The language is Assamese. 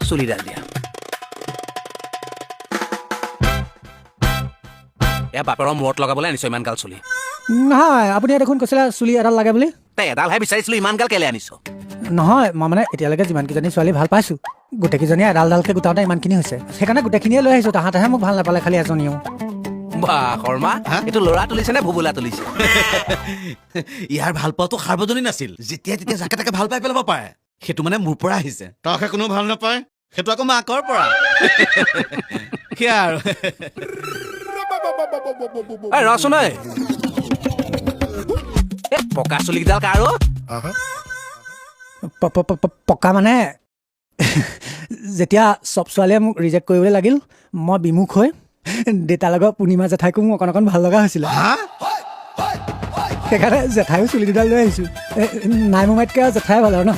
চুলিডাল দিয়া। এয়া বাপেৰৰ মূৰত লগাবলৈ আনিছ ইমান গাল চুলি? নহয়, আপুনি দেখোন কৈছিলে চুলি এডাল লাগে বুলি। তই এডালহে বিচাৰিছিলো, ইমান গাল কেলে আনিছ? নহয়, মই মানে এতিয়ালৈকে যিমানকেইজনী ছোৱালী ভাল পাইছোঁ, গোটেইকেইজনীয়ে এডাল এডালকৈ গোটাওঁতে ইমানখিনি হৈছে, সেইকাৰণে গোটেইখিনিয়ে লৈ আহিছোঁ। তাহাঁতেহে মোক ভাল নাপালে খালি এজনীও। বা শৰ্মা, এইটো ল'ৰা তুলিছে নে ভুবুলা তুলিছে? ইয়াৰ ভাল পোৱাটো সাৰ্বজনীন আছিল। যেতিয়া তেতিয়া যাকে তাকে ভাল পাই পেলাব পাৰে। সেইটো মানে মোৰ পৰা আহিছে। তাকহে কোনো ভাল নাপায়। সেইটো আকৌ মাকৰ পৰা। সেয়া আৰু। এই ৰচোন ঐ, এই পকা চুলিকেইডাল কাৰ অ? পকা মানে যেতিয়া চব ছোৱালীয়ে মোক ৰিজেক্ট কৰিবলৈ লাগিল, মই বিমুখ হৈ দেউতাৰ লগত পূৰ্ণিমা জেঠাইকো মোক অকণ অকণ ভাল লগা হৈছিলে। সেইকাৰণে জেঠাইও চুলি দুডাল লৈ আহিছোঁ। নাই, মোমাইতকৈ আৰু জেঠাই ভাল আৰু ন।